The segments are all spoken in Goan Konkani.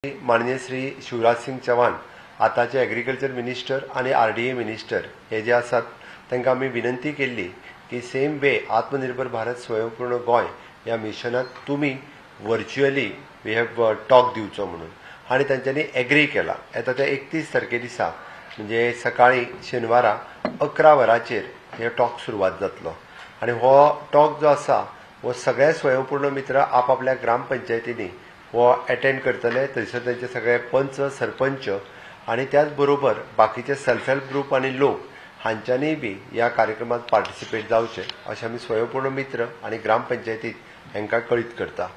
माननीय श्री शिवराज सिंग चौहान आतांचे एग्रीकल्चर मिनिस्टर आनी आरडीए मिनिस्टर हे जे आसात तांकां आमी विनंती केल्ली की सेम वे आत्मनिर्भर भारत स्वयंपूर्ण गोंय ह्या मिशनाक तुमी व्हर्च्युअली we have talk दिवचो म्हणून आनी तांच्यांनी एग्री केला. येता त्या 31 तारखे दिसा म्हणजे सकाळी शेनवारा 11 वरांचेर हे टॉक सुरवात जातलो आनी हो टॉक जो आसा हो सगळे स्वयंपूर्ण मित्र आपापल्या ग्रामपंचायतींनी हो एटेंड करतले. थंयसर तांचे सगळे पंच सरपंच आनी त्याच बरोबर बाकीचे सेल्फ हेल्प ग्रूप आनी लोक हांच्यांनीय बी ह्या कार्यक्रमात पार्टिसिपेट जावचे अशें आमी स्वयंपूर्ण मित्र आनी ग्रामपंचायतीत हांकां कळीत करता.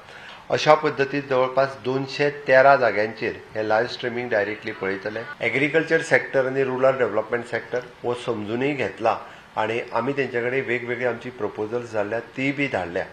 अशा पद्दतीन जवळपास 213 जाग्यांचेर हे लायव्ह स्ट्रिमींग डायरेक्टली पळयतले. एग्रीकल्चर सेक्टर आनी रुरल डेव्हलपमेंट सेक्टर हो समजुनूय घेतला आनी आमी तेंचे कडेन वेगवेगळी आमची प्रपोजल्स जाल्या ती बी धाडल्या.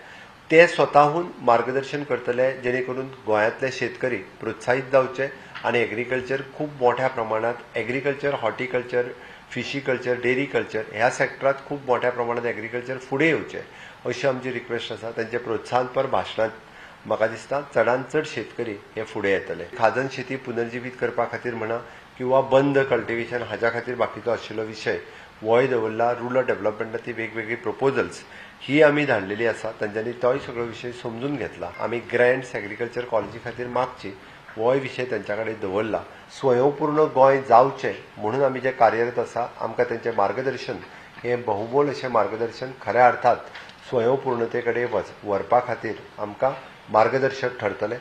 ते स्वताहून मार्गदर्शन करतले जेणे करून गोंयांतले शेतकरी प्रोत्साहीत जावचे आनी एग्रीकल्चर खूब मोठ्या प्रमाणात एग्रीकल्चर, हॉर्टिकल्चर, फिशीकल्चर, डेरीकल्चर ह्या सेक्टरात खूब मोठ्या प्रमाणात एग्रीकल्चर फुडें येवचें अशी आमची रिक्वेस्ट आसा. तांचे प्रोत्साहनपर भाशणांत म्हाका दिसता चडान चड शेतकरी हे फुडें येतले. खाजन शेती पुनर्जिवीत करपा खातीर म्हणा किंवा बंद कल्टिवेशन हाज्या खातीर बाकीचो आशिल्लो विशय होय दवरला. रुरल डेव्हलपमेंटाची वेगवेगळी प्रपोजल्स ही आमी धाडलेली आसा, तांच्यांनी तोय सगळो विशय समजून घेतला. आमी ग्रँड्स एग्रीकल्चर कॉलेजी खातीर मागची होय विशय तांच्या कडेन दवरला. स्वयंपूर्ण गोंय जावचें म्हणून आमी जे कार्यरत आसा आमकां तांचें मार्गदर्शन हें बहुमोल अशें मार्गदर्शन खऱ्या अर्थात स्वयंपूर्णते कडेन व्हरपा खातीर आमकां मार्गदर्शक ठरतलें.